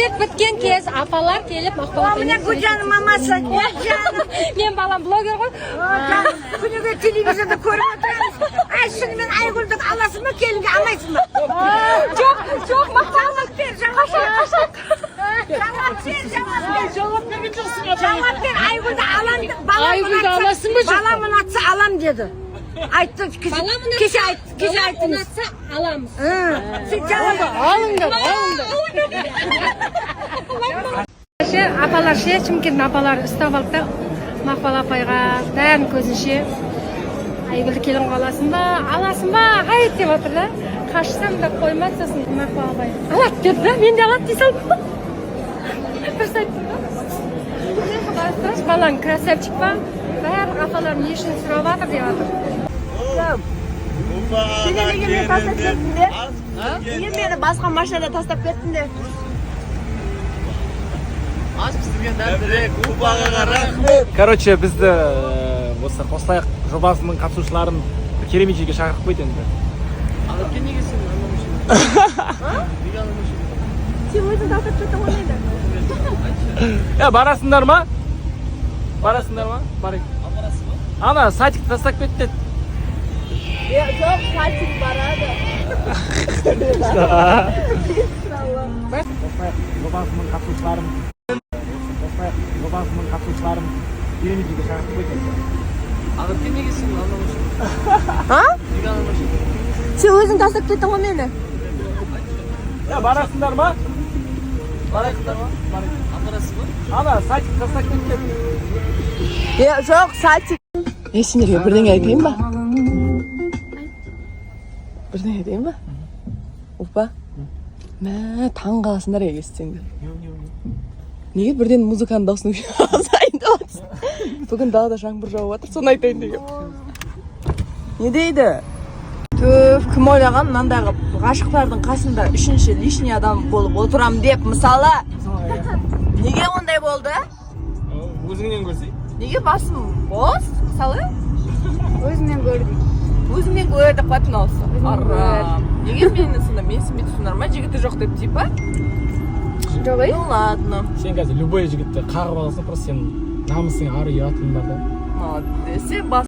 Концерт біткен кез апалар келіп, Мақпал. Міне, Гүлжанның мамасы, Гүлжан. Мен балам блогер ғой. Күніге телевизорда көріп отырамыз. Ай, шынымен Айгүлді аласың ба келінге, алмайсың ба? Жоқ, жоқ, Мақпал. Жауап бер, жауап бер. Жауап бер, жауап бер. Жауап берген жоқсың. Жауап бер, Айгүлді алам. Балам Айгүлді ұнатса- аласың ба, жоқ па? Балам ұнатса, алам деді. Айтты, кеше, Балам ұнатса, кеше айтты, кеше балам айттыңыз. ұнатса, аламыз. Сен жауап бер. Алыңдар, алыңдар. Ше, апалар ше, Шымкенттің апалары ұстап алды да, Мақпал апайға бәрінің көзінше: «Айгүлді келін қылып аласың ба, аласың ба, айт», – деп жатыр да. Қашсам да қоймады. Сосын Мақпал апай «алады» деді да, мен де «алады» дей салдым. Дұрыс айттым ба? Қарасаңшы, балаң красавчик па, барлық апалар не үшін сұрап жатыр деп жатыр. Сен неге мені тастап кеттің де? Неге мені басқа машинада тастап кеттің де? Ас пісірген дәмдірек, Упағаға рахмет. Короче, бізді осы «Қосылайық» жобасының қатысушыларын бір керемет жерге шақырып қойды енді. Ақерке, неге сен ана машина? Неге ана машина? Сен өзің тастап кеттің ғой мені. Е, барасыңдар ма? Барасыңдар ма? Барайық. Ана садик тастап кетті деді. Жоқ, садик барады. «Қосылайық» жобасының қатысушыларын, осы «Қосылайық» жобасының қатысушыларын керемет жерге шақырып қойды енді. Ақерке, неге сен ана машина? А? Неге ана машина? Сен өзің тастап кеттің ғой мені. Е, барасыңдар ма? Барасыңдар ма? Барайық. Апарасыз ба? Ана садик тастап кетті деді. Жоқ, садик. Е, сендерге бірдеңе айтайын ба? Бірдеңе айтайын ба? Опа. Мә, таң қаласыңдар егер естісеңдер. Неге бірден музыканың дауысын азайып жатсың? Бүгін далада жаңбыр жауып жатыр, соны айтайын дегенмін. Не дейді? Түф, кім ойлаған мынандай қылып ғашықтардың қасында үшінші лишний адам болып отырам деп, мысалы? Неге ондай болды? Өзіңнен көрсей. Неге басым бос, мысалы? Өзіңнен көр дейді. Өзіңнен көр деп қояды мынаусы. Арам. Неге мені сонда менсінбей тұрсыңдар ма, жігіті жоқ деп типа? Жоқ, ей. Ну ладно. Сен қазір любой жігітті қағып аласың, просто сен намысың, ар ұятың бар да. Молодец, бас.